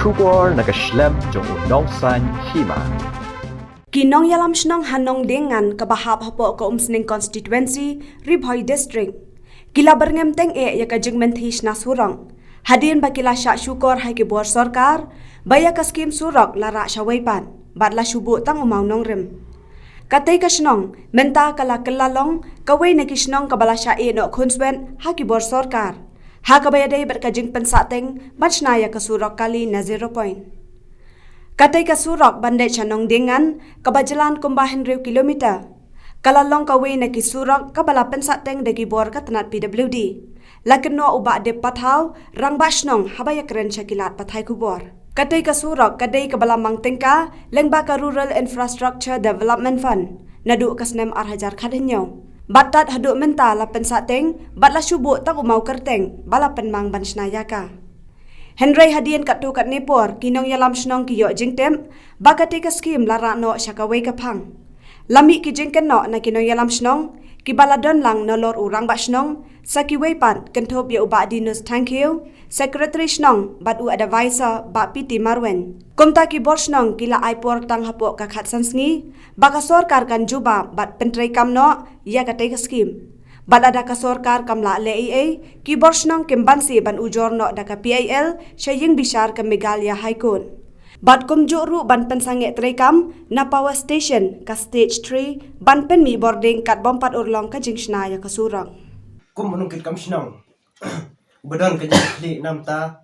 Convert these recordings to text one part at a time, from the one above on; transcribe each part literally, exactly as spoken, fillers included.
Khubor na ka shlem jong u nongsan hima. Ki nongïalam shnong ha Nongdingan kaba hap hapoh ka Umsning Constituency, Ri Bhoi District, ki la byrngem teng eh ïa ka jingmynthi shna surok hadien ba ki la shah shukor ha ki bor sorkar ba ïa ka skim surok la rah shawei pat bad la shu buh tang u mawnongrim. Katei ka shnong mynta ka la kylla long kawei na ki shnong kaba la shah ïeh noh khunswet ha ki bor sorkar ha kaba ïadei bad ka jingpynsah teng ban shna ïa ka surok kali na zero point. Katei ka surok ban dei sha Nongdingan kaba jlan kumba hynriew kilometer ka la long kawei na ki surok kaba la pynsah teng da ki bor ka tnat P W D. La kynnoh u Bah Dip Pathaw, Rangbah Shnong, haba ïakren sha ki lad pathai khubor. Katei ka surok ka dei kaba la mang tyngka lyngba ka Rural Infrastructure Development Fund naduh ka snem ar hajar khathynñiew bad tad haduh mynta la pynsah teng bad la shu buh tang u maw kyrteng ba la pynmang ban shna ïa ka. Hynrei hadien katto katne por ki nongïalam shnong ki ïoh jingtip ba katei ka skim la rah noh sha kawei ka phang. La mih ki jingkynnoh na ki nongïalam shnong kiba la don lang nalor u Rangbah Shnong sa kiwei pat kynthup ïa u Bah Dinus Thangkhiew, Secretary Shnong bad u Advisor Bah P T Marwein. Kumta ki bor shnong ki la ai por tang hapoh ka khatsan sngi ba ka sorkar kan jubab bad pyntreikam noh ïa katei ka skim. Bad lada ka sorkar kam lah leh ei ei, ki bor shnong kim banse ban ujor noh da ka P I L sha ïing bishar ka Meghalaya High Court. Bad kumjuh ruh ban pynsangeh treikam na power station ka stage three ban pynmih bording kat bym pat urlong ka jingshna ïa ka surok. Kum u nongkitkam shnong uba don ka jingkitkhlieh namta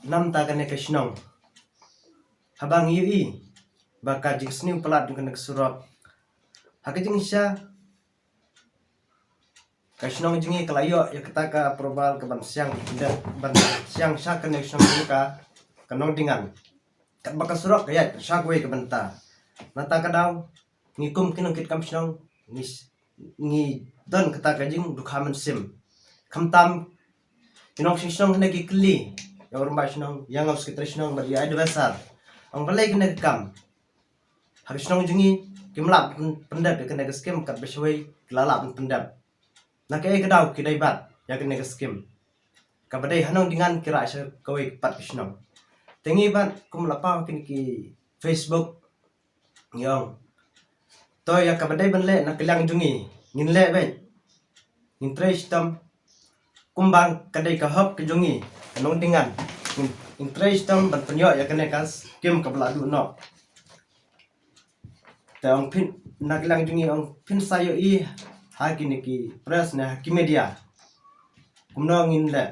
namta kane ka shnong. Haba ngi ïohi ba ka jingsniew palat jong kane ka surok, ha ka jingshisha ka shnong jong ngi ka la ïoh ïa kata ka approval ka ban siang, ban siang sha kane ka shnong jong ngi ka, ka Nongdingan. Katba ka surok ka ïaid sha kawei ka bynta. Nata ka daw ngi kum ki nongkitkam shnong ngi, ngi don kata ka jingdukha mynsiem. Khamtam ki nongshong shnong hynda ki kylli ïa u Rangbah Shnong, ïa nga u Secretary Shnong bad ïa u Advisor, ong balei kane ka kam. Ha ka shnong jong ngi kim lah pyndep ïa kane ka skim, katba shawei ki la lah pyndep. Na kaei ka daw ki dei bad ïa kane ka skim? Kaba dei ha Nongdingan ki rah sha kawei pat ka shnong. Te ngi bad kum la paw kine ki Facebook ngi ong, to ïa kaba dei ban leh na ka liang jong ngi ngin leh beit. Ngin trei shitom kumba ka dei ka hok ka jong ngi ka Nongdingan. Ngin, ngin trei shitom ban pynïoh ïa kane ka skim kaba la duh noh. Te ong phin, na ka liang jong ngi ong phin sa ïohi ha kine ki press ne ha ki media. Kumno ngin leh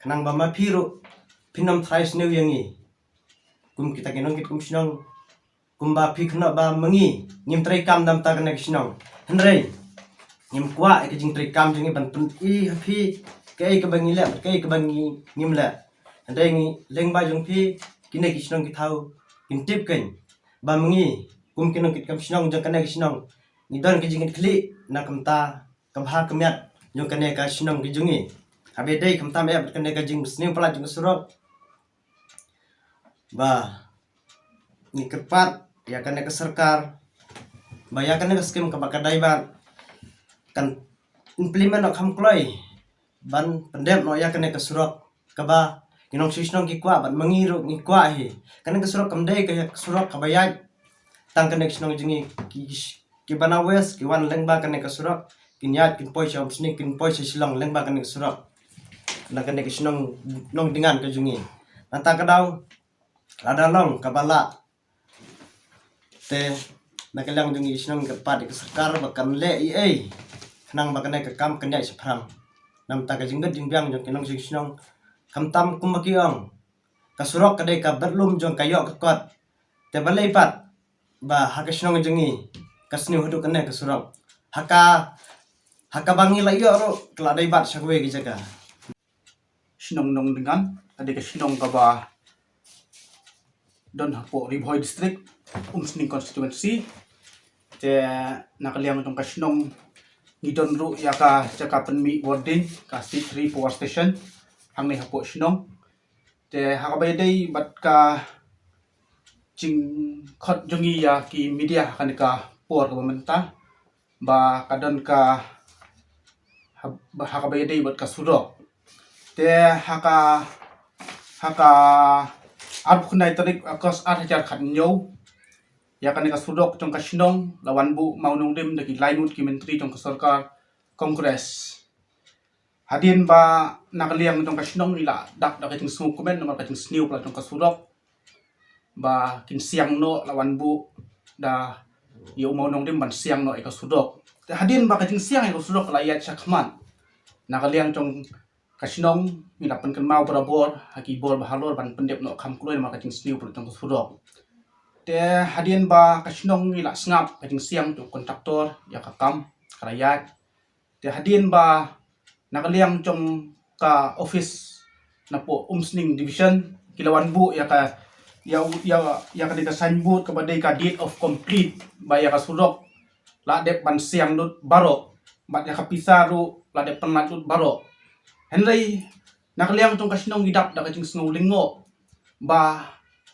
khnang ba ma phi ruh phin ym tharai sniew ïa ngi kum kita ki nongkitkam shnong, kumba phi kynnoh ba ma ngi ngim treikam namta kane ka shnong. Hynrei ngim kwah ïa ka jingtreikam jong ngi ban pyni ha phi kaei kaba ngi leh bad kaei kaba ngi ngim leh. Hynrei ngi lyngba jong phi kine ki shnong ki thaw kin tip kein ba ma ngi kum ki nongkitkam shnong jong kane ka shnong ngi don ka jingkitkhlieh na ka bynta ka bha ka miat jong kane ka shnong ka jong ngi. Haba dei khamtam ïa kane ka jingsniew palat jong ka surok, ba ngi kyrpad ïa kane ka sorkar ba ïa kane ka skim kaba ka dei ban kan implement noh kham kloi ban pyndep noh ïa kane ka surok kaba ki nongshong shnong ki kwah bad ma ngi ruh ngi kwah hi. Kane ka surok kam dei ka surok kaba ïaid tang kane ka shnong jong ngi, ki, ki, kiba na west ki wan lyngba kane ka surok kin ïaid kin poi sha Umsning kin poi sha Shillong lyngba kane ka surok. Na kane ka shnong Nongdingan ka jong ngi. Nata ka daw lada long kaba lah, te na ka liang jong ngi shnong ka pat ka sorkar ba kan leh ei ei khnang ba kane ka kam kan ïaid shaphrang. Namta ka jingbit jingbiang jong ki nongshong shnong khamtam kumba ki ong ka surok ka dei ka bad lum jong ka ïoh ka kot. Te balei pat ba ha ka shnong jong ngi ka sniew haduh kane ka surok, ha ka, ha kaba ngi la ïoh ruh ka la dei bad sha kawei ka jaka. Shnong Nongdingan ka dei ka shnong kaba don hapoh Ri Bhoi District, Umsning Constituency. Te na ka liang jong ka shnong ngi don ruh ïa ka jaka pynmih bording ka stage three power station hangne hapoh shnong. Te ha kaba ïadei bad ka jingkhot jong ngi ïa ki media ha kane ka por kaba mynta ba ka don ka ha, ha kaba ïadei bad ka surok. Te ha ka ha ka arphew khyndai tarik August ar hajar khathynñiew, ïa kane ka surok jong ka shnong la wan buh mawnongrim da ki laingut ki myntri jong ka sorkar Congress. Hadien ba na ka liang jong ka shnong ngi la dap da ka jingsngewkmen namar ka jingsniew palat jong ka surok, ba kin siang noh, la wan buh da ïa u mawnongrim ban siang noh ïa ka surok. Te hadien ba ka jingsiang ïa ka surok la ïaid shakhmat, na ka liang jong ka shnong ngi la pynkynmaw barabor ha ki bor bahalor ban pyndep noh kham kloi namar ka jingsniew palat jong ka surok. Te hadien ba ka shnong ngi la sngap ka jingsiang jong u kontraktor, ïa ka kam ka la ïaid. Te hadien ba na ka liang jong ka office napoh Umsning Division ki la wan buh ïa ka, ïa, ïa, ïa ka dei ka signboard kaba dei ka deed of complete, ba ïa ka surok la dep ban siang lut baroh, bad ïa ka pisa ruh la dep pynlait lut baroh. Hynrei na ka liang jong ka shnong ngi dap da ka jingsngew lyngngoh, ba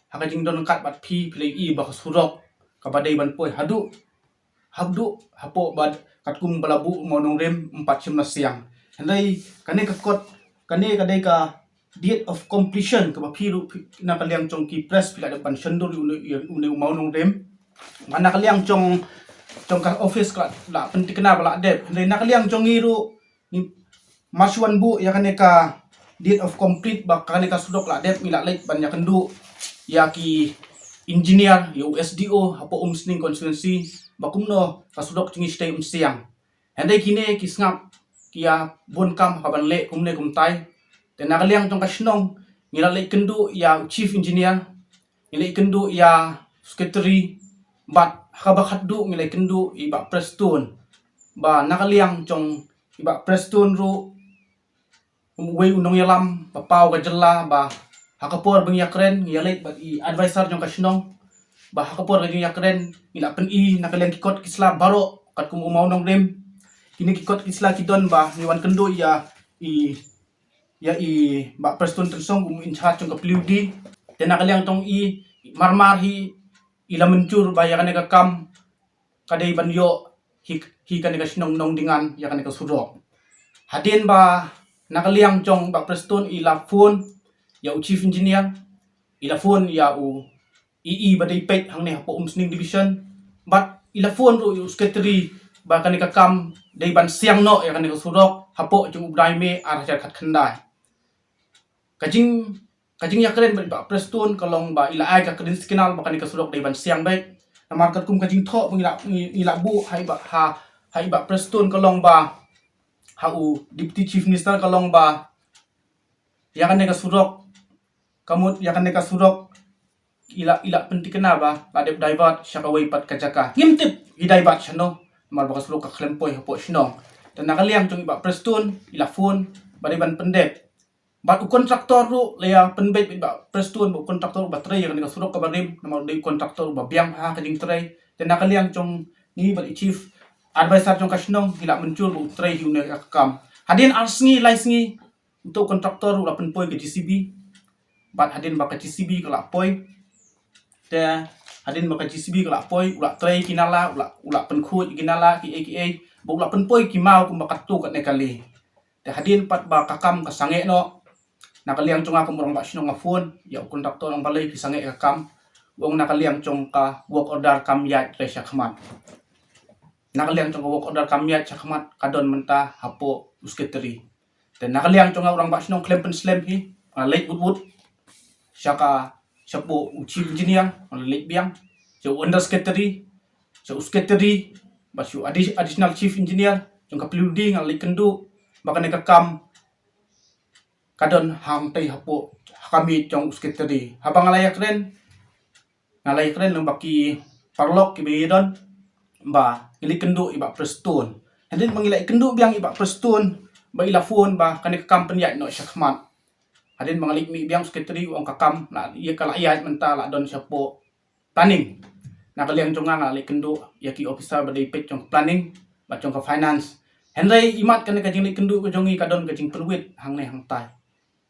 ha ka jingdon ryngkat bad phi, phi la ïohi ba ka surok kaba dei ban poi haduh, haduh hapoh bad katkum ba la buh u mawnongrim ym pat shym la siang. Hynrei kane ka kot, kane ka dei ka deed of completion kaba phi ruh phi, na ka liang jong ki press phi la dep ban shon dur ïa une, ïa une u mawnongrim. Ba na ka liang jong, jong ka office ka la, la pyntikna ba la dep. Hynrei na ka liang jong ngi ruh ngi, mar shu wan buh ïa kane ka deed of complete ba kane ka surok la dep, ngi la leit ban ïakynduh ïa ki engineer, ïa u S D O hapoh Umsning constituency, ba kumno ka surok jong ngi shatei ym siang. Hynrei kine ki sngap ki ïa bun kam ha kaba leh kumne kumtai. Te na ka liang jong ka shnong ngi la leit kynduh ïa u chief engineer, ngi leit kynduh ïa secretary, bad ha kaba khatduh ngi leit kynduh ïa i Bah Prestone. Ba na ka liang jong i Bah Prestone ruh, uwei u nongïalam ba paw ka jylla, ba ha ka por ba ngi ïakren ngi ïaleit bad i advisor jong ka shnong, ba ha ka por ba ngi ïakren ngi la pyni na ka liang ki kot ki sla baroh katkum u mawnongrim. Kine ki kot ki sla ki don ba ngi wan kynduh ïa i, ïa i Bah Prestone Tynsong kum in charge jong ka P W D. Te na ka liang jong i, marmar hi i la mynjur ba ïa kane ka kam ka dei ban ïoh hi, hi kane ka shnong Nongdingan ïa kane ka surok. Hadien ba na ka liang jong Bah Prestone i la phone ïa u chief engineer, i la phone ïa u E E ba dei peit hangne hapoh Umsning Division, bad i la phone ruh ïa u secretary ba kane ka kam dei ban siang noh ïa kane ka surok hapoh jong u bnai May ar hajar khatkhyndai. Ka jing, ka jingïakren bad i Bah Prestone ka long ba i la ai ka green signal ba kane ka surok dei ban siang beit. Namar katkum ka jingthoh ba ngi la, ngi, ngi la buh ha i Bah, ha, ha i Bah Prestone ka long ba, ha u Deputy Chief Minister ka long ba ïa kane ka surok, ka mut ïa kane ka surok i la, i la pyntikna ba la dep divert sha kawei pat ka jaka. Ngim tip i divert shano, namar ba ka surok ka khlem poi hapoh shnong. Te na ka liang jong i Bah Prestone i la phone ba dei ban pyndep. Bad u kontraktor ruh la ïa pynbeit bad i Bah Prestone, ba u kontraktor ba trei ïa kane ka surok kaba rim, namar u dei u kontraktor ba biang ha ka jingtrei. Te na ka liang jong ngi bad i chief advisor jong ka shnong ngi la mynjur ba u trei hi une ka kam. Hadien ar sngi lai sngi, uto u kontraktor ruh u la pynpoi ka J C B. Bad hadien ba ka J C B ka la poi, te hadien ba ka J C B ka la poi, u la trei ki nala, u la, u la pynkhuid ki nala kiei kiei, bad u la pynpoi ki maw kumba katto katne kali. Te hadien pat ba ka kam ka sangeh noh, na ka liang jong nga kum u rangbah shnong nga phone ïa u kontraktor, ong balei phi sangeh ka kam. U ong na ka liang jong ka work order kam ïaid trei shakhmat. Na ka liang jong ka work order kam ïaid shakhmat, ka don mynta hapoh u secretary. Te na ka liang jong nga u rangbah shnong khlem pynslem hi, nga leit wut wut sha ka, shapoh u chief engineer, nga leit biang sha u under secretary, sha u secretary, bad sha u addi-, additional chief engineer jong ka P W D, nga leit kynduh ba kane ka kam ka don hangtei hapoh, ha ka miej jong u secretary. Haba nga la ïakren, nga la ïakren lem bad ki paralok kiba ïadon, ba ngi leit kynduh i Bah Prestone. Hadien ba ngi la kynduh biang i Bah Prestone, ba i la phone ba kane ka kam pynïaid noh shakhmat. Hadien ba nga leit mih biang u secretary, u ong ka kam la ïa, ka la ïaid mynta, la don shapoh planning. Na ka liang jong nga nga leit kynduh ïa ki officer ba dei peit jong ka planning bad jong ka finance. Hynrei imat kane ka jingleit kynduh ka jong ngi ka don ka jingpynwit hangne hangtai.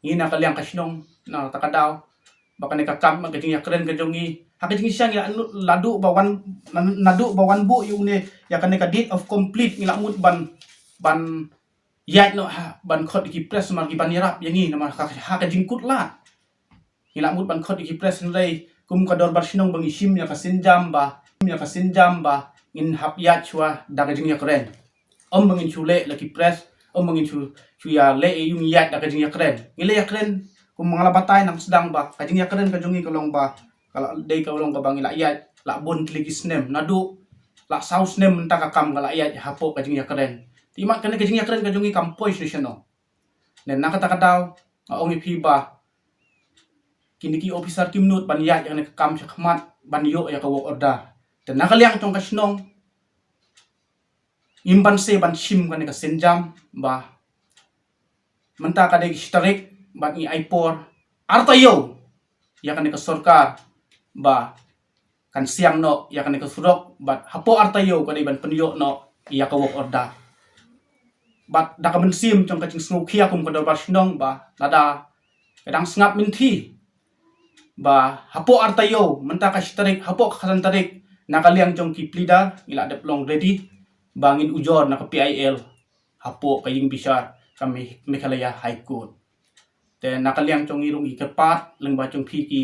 Ngi na ka liang ka shnong, na kata ka daw, ba kane ka kam, ka jingïakren ka jong ngi, ha ka jingshisha ngi la, la duh ba wan, na, naduh ba wan buh ïa une, ïa kane ka deed of complete ngi la mut ban, ban ïaid noh ha, ban khot ïa ki press namar ki ban ïarap ïa ngi namar ha, ha ka jingkut lad. Ngi la mut ban khot ïa ki press hynrei kum ka dorbar shnong ba ngi shim ïa ka sienjam ba, ïa ka sienjam ba ngin hap ïaid shuwa da ka jingïakren. Ym ba ngin shu leh la ki press, ym ba ngin shu, shu ïa leh ïa u ngi ïaid da ka jingïakren. Ngi leh ïakren kum ba nga la batai nang sdang ba ka jingïakren ka jong ngi ka long ba ka la dei ka long kaba ngi la ïaid la bun tylli ki snem, naduh la saw snem mynta ka kam ka la ïaid hapoh ka jingïakren. Te mat kane ka jingïakren ka jong ngi kam poi shisha noh. Ne na kata ka daw nga ong ïa phi ba kine ki officer kim nud ban ïaid ïa kane ka kam sha khmat ban ïoh ïa ka work order. Te na ka liang jong ka shnong ngim banse ban shim kane ka sienjam ba mynta ka dei ka shi tarik bad ngi ai por ar taïew ïa kane ka sorkar ba kan siang noh ïa kane ka surok bad hapoh ar taïew ka dei ban pynïoh noh ïa ka work order. Bad da ka mynsiem jong ka jingsngewkhia kum ka dorbar shnong ba lada ka dang sngap mynthi ba hapoh ar taïew mynta ka shi tarik, hapoh ka khatsan tarik, na ka liang jong ki pleader ngi la dep long ready ba ngin ujor na ka P I L hapoh ka ïing bishar ka Me-, Meghalaya High Court. Te na ka liang jong ngi ruh ngi kyrpad lyngba jong phi ki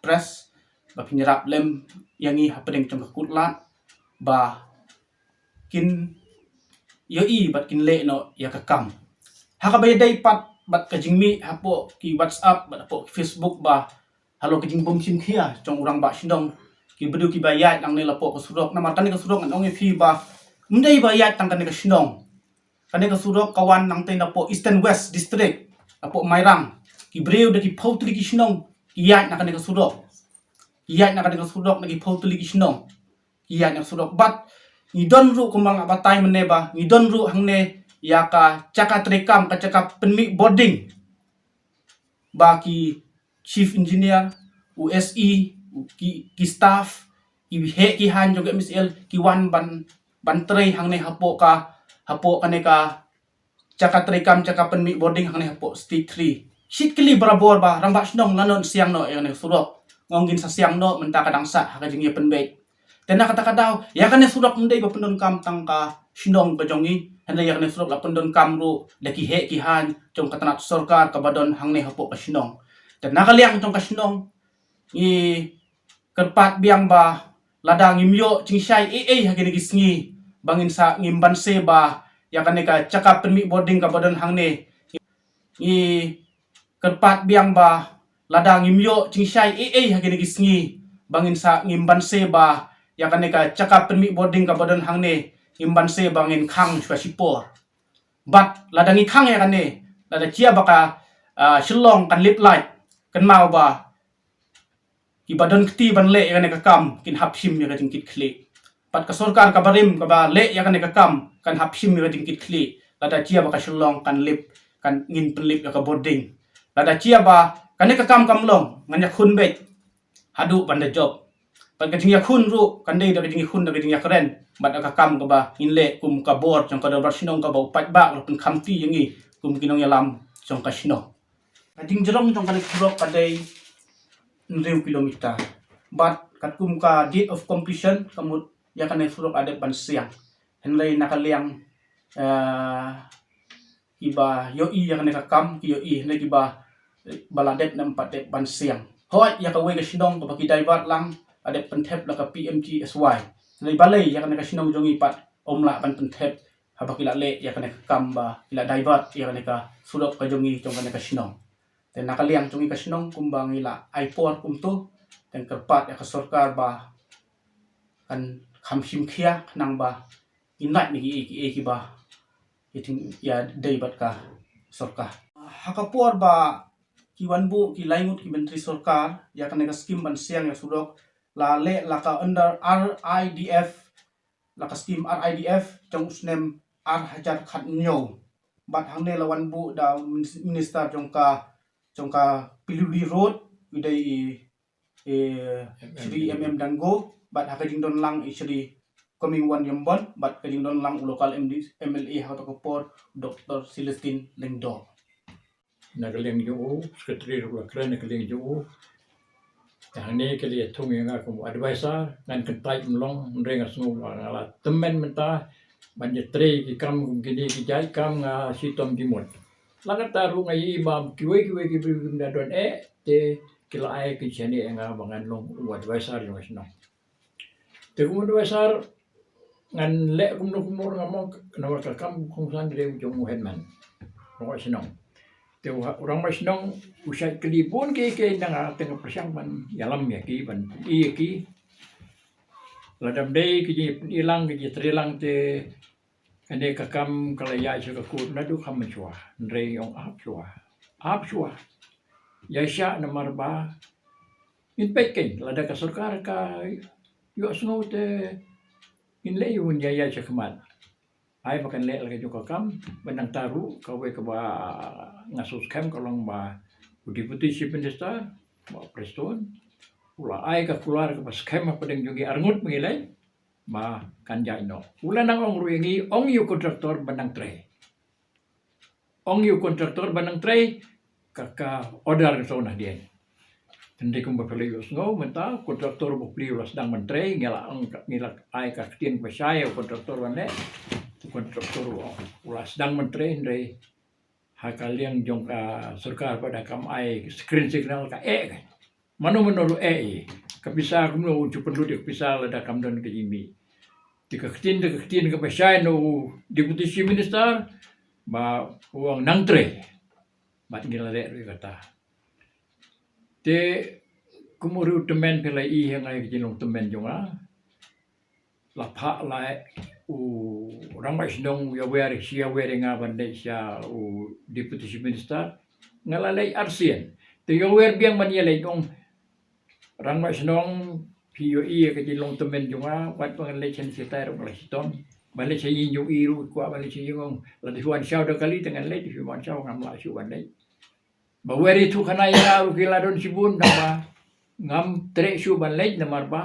press ba phin ïarap lem ïa ngi hapdeng jong ka kut lad ba kin ïohi bad kin leh noh ïa ka kam. Ha kaba ïadei pat bad ka jingmih hapoh ki WhatsApp bad hapoh ki Facebook ba halor ka jingbym shim khia jong u rangbah shnong, ki briew kiba ïaid nangne hapoh ka surok, namar kane ka surok ngan ong ïa phi ba ym dei ba ïaid tang kane ka shnong. Kane ka surok ka wan nangtei napoh Eastern West District, napoh Mairang. Ki briew da ki phew tylli ki shnong ki ïaid na kane ka surok. Ki ïaid na kane ka surok da ki phew tylli ki shnong. Ki ïaid na ka surok bad ngi don ruh kumba nga batai mynne ba ngi don ruh hangne ïa ka jaka treikam, ka jaka pynmih bording ba ki chief engineer, u S E, u ki, ki staff, ki heh ki haiñ jong ka M S L ki wan ban, ban trei hangne hapoh ka, hapoh kane ka jaka treikam, jaka pynmih bording hangne hapoh Stage three. Shit kylli barabor ba rangbah shnong lano ngin siang noh ïa kane ka surok. Nga ong ngin sa siang noh mynta ka dang sah ha ka jingïapynbeit. Te na kata ka daw ïa kane surok ym dei ba pyndonkam tang ka shnong ka jong ngi, hynrei ïa kane surok la pyndonkam ruh da ki heh ki haiñ jong ka tnat sorkar kaba don hangne hapoh ka shnong. Te na ka liang jong ka shnong ngi kyrpad biang ba lada ngim ïoh jingshai ei ei ha kine ki sngi ba ngin sa, ngim banse ba ïa kane ka jaka pynmih bording kaba don hangne. Ngi kyrpad biang ba lada ngim ïoh jingshai ei ei ha kine ki sngi ba ngin sa, ngim banse ba ïa kane ka jaka pynmih bording kaba don hangne, ngim banse ba ngin khang shuwa shipor. Bad lada ngi khang ïa kane, lada jia ba ka, ah, Shillong kan lip light, kynmaw ba kiba don kti ban leh ïa kane ka kam kin hap shim ïa ka jingkitkhlieh. Bad ka sorkar kaba rim kaba leh ïa kane ka kam kan hap shim ïa ka jingkitkhlieh. Lada jia ba ka Shillong kan lip, kan, ngin pynlip ïa ka bording. Lada jia ba kane ka kam kam long, ngan ïakhun beit haduh ban da jop. Bad ka jingïakhun ruh kan dei da ka jingïakhun da ka jingïakren bad da ka kam kaba ngin leh kum ka bor jong ka dorbar shnong kaba u paidbah u la pynkhamti ïa ngi kum ki nongïalam jong ka shnong. Ka jingjrong jong kane ka surok ka dei hynriew kilometer. Bad katkum ka date of completion ka mut ïa kane ka surok la dep ban siang. Hynrei na ka liang, eh, kiba ïohi ïa kane ka kam ki ïohi, hynrei kiba, ba la dep ne ym pat dep ban siang. Hooid ïa kawei ka shnong kaba ki divert lang la dep pynthep la ka P M G S Y. Hynrei balei ïa kane ka shnong jong ngi pat ym lah ban pynthep haba ki la leh ïa kane ka kam ba ki la divert ïa kane ka surok ka jong ngi jong kane ka shnong. Te na ka liang jong ngi ka shnong kumba ngi la ai por kumto, te kyrpad ïa ka sorkar ba kan kham shim khia khnang ba ngin lait na kiei kiei kiba ïa ting, ïa dei bad ka sorkar. Ha ka por ba ki wan buh ki lai ngut ki myntri sorkar ïa kane ka skim ban siang ïa surok, la leh la ka under R I D F, la ka skim R I D F jong u snem ar hajar khathynñiew. Bad hangne la wan buh da minis-, minister jong ka, jong ka Piluli Road, u dei i, i Shri M M Dango, bad ha ka jingdon lang i Shri Comingone Ymbon, bad ka jingdon lang u local M D, M L A ha kato ka por, Doctor Celestine Lyngdoh. Na ka liang jong u, secretary ruh la kren na ka liang jong u. Te hangne ki la ïathung ïa nga kum u advisor, ngan kyntait ym long, hynrei nga sngew ba nga la tymmen mynta ban ïatrei ki kam kum kine ki jait kam, nga shitom jingmut. La kata ruh nga ïohi ba kiwei kiwei ki briew kim da don eh, te ki la ai ki shane ïa nga ba ngan long u advisor jong ka shnong. Te kum u advisor ngan leh kumno kumno ruh nga mut, namar ka kam kongsan ka dei jong u headman jong ka shnong. Te u ha-, u rangbah shnong u shait kylli bun kiei kiei na nga, te nga pyrshang ban ïalam ïa ki, ban pyni ïa ki. Lada ym dei ki jingpyni lang, ki jingtrei lang, te kane ka kam ka la ïaid sha ka court naduh kham mynshuwa. Hynrei ong ap shuwa, ap shuwa. Ïa sha namar ba ngin peit kein, lada ka sorkar ka ïohsngew te ngin leh ïa u, ngin ïaid sha khmat. Ai ba kan leh la ka jong ka kam, ba nangta ruh kawei kaba nga sngewskhem ka long ba u Deputy Chief Minister, Bah Prestone, u la ai ka kular kaba skhem hapdeng jong ki arngut ba ngi leit, ba kan ïaid noh. U la nang ong ruh ïa ngi, ong ïa u contractor ban nang trei. Ong ïa u contractor ban nang trei, ka, ka order ka shu na hadien. Hynrei kumba phi la ïohsngew mynta, contractor ba plie u la sdang ban trei, ngi la ong ka, ngi la ai ka ktien ba shai ïa u contractor ban leh. U contractor u, u la sdang ban trei, hynrei ha ka liang jong ka sorkar ba da kam ai green signal ka eh ka. Mano mano ruh eh ïa ka pisa, kumno un shu pynlut ïa ka pisa lada kam don ka jingmih. Te ka ktien, te ka ktien kaba shai na u Deputy Chief Minister ba u ong nang trei. Bad ngi la leh ruh ïa kata. Te kum u riew tymmen phi la ïohi ha nga ïa ka jinglong tymmen jong nga. La phah la u rangbah shnong u ïawer, shi ïawer ïa nga ban leit sha u Deputy Chief Minister. Nga la leit arsien. Te u ïawer biang ban ïaleit, ong rangbah shnong, phi ïohi ïa ka jinglong tymmen jong nga, wat ba ngan leit sha shatai ruh nga la shitom. Ban leit sha ïing jong i ruh kwah ban leit sha ïing, ong lada phi wan shaw da kali te ngan leit, phi wan shaw ngam lah shuh ban leit. Ba wer ithuh khana ïa nga ruh ki la don shibun, tangba ngam treh shuh ban leit namar ba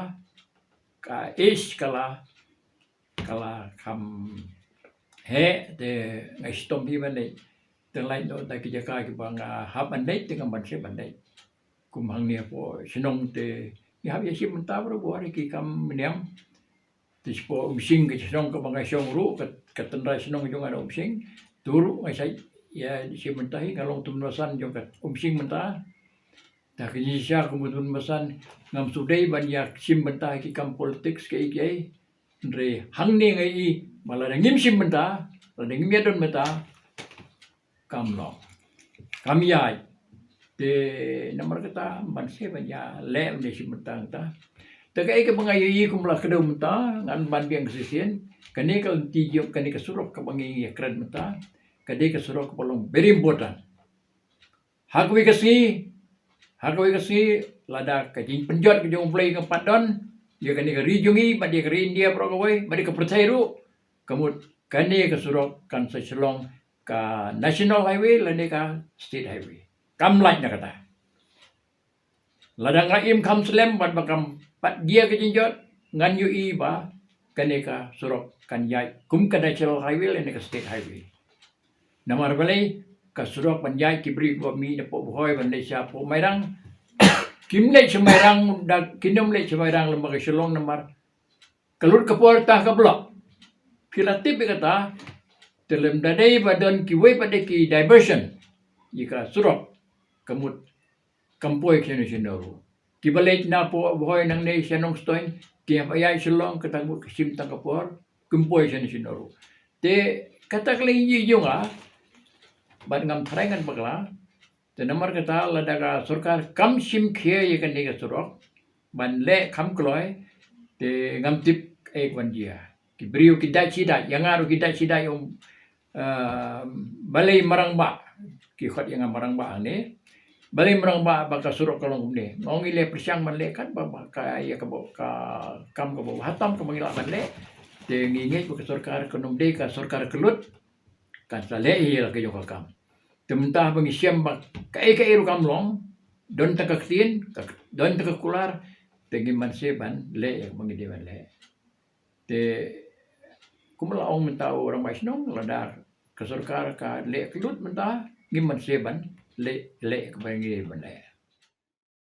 ka age ka la, ka la kham heh, te nga shitom hi ban leit. Te lait noh da ki jaka kiba nga hap ban leit, te ngam banse ban leit. Kum hangne hapoh shnong te ngi hap ïa shim bynta baroh baroh ki kam bniam. Te shapoh Umsning ka shnong kaba nga shong ruh, ka, ka tynrai shnong jong nga na Umsning. Tu ruh nga shait ïa shim bynta hi, nga long tymmen basan jong ka Umsning mynta. Te ka jingshisha kum u tymmen basan ngam shu dei ban ïa shim bynta ki kam politics kiei kiei. Hynrei hangne nga ïohi ba lada ngim shim bynta, lada ngim ïa don bynta, kam long, kam ïaid. Te namar kata, ym banse ban ïa leh ban ïa shim bynta nangta. Te kaei kaba nga ïohi kum la kdew mynta, ngan ban biang shisien, kane ka lynti jong kane ka surok kaba ngi ïa kren mynta, ka dei ka surok kaba long very important. Ha kawei ka sngi, ha kawei ka sngi, lada ka jingpynjot ka jong U Blei ka pat don ïa kane ka ri jong ngi, bad ïa ka ri India baroh kawei, bad ïa ka pyrthei ruh, ka mut kane ka surok kan sa shlong ka National Highway lane ka State Highway. Kam lait na kata. Lada nga im kham slem bad ba kam pat dia ka jingjot, ngan ïohi ba kane ka surok kan ïaid kum ka National Highway lane ka State Highway. Namar balei? Ka surok ban ïaid ki briew ba mih napoh Bhoi ban leit sha poh Mairang, kim leit sha Mairang, da kin ym leit sha Mairang lem bad ka Shillong namar ka lut ka por tang ka block. Phi la tip ïa kata, te lymda dei ba don kiwei pat de ki diversion ïa ka surok, ka mut kam poi shano shano ruh. Kiba leit napoh Bhoi nangne sha Nongstoiñ, ki hap ïaid Shillong, kata ka mut ka shim tang ka por, kim poi shano shano ruh. Te kata ka lynti jong nga, bad ngam tharai ngan bakla, te namar kata lada ka sorkar kam shim khia ïa kane ka surok ban leh kham kloi, te ngam tip kaei kaban jia. Ki briew ki dait shi dait, ïa nga ruh ki dait shi dait, um, ah, balei Marangbah, ki khot ïa nga Marangbah hangne. Balei Marangbah ba ka surok ka long kumne. Nga ong ngi la pyrshang ban leh katba, ba ka, ïa kaba, ka kam kaba bha tam kaba ngi lah ban leh. Te ngi ngeit ba ka sorkar kan ym dei ka sorkar ka lut, kan sa leh ïa la ka jong ka kam. Te mynta ba ngi shem ba kaei kaei ruh kam long, don tang ka ktien, ka, don tang ka kular, te ngim banse ban leh ïa kaba ngi dei ban leh. Te kumba la ong mynta u rangbah shnong, lada ka sorkar ka leh ka lut mynta, ngim banse ban leh, leh kaba ngi dei ban leh.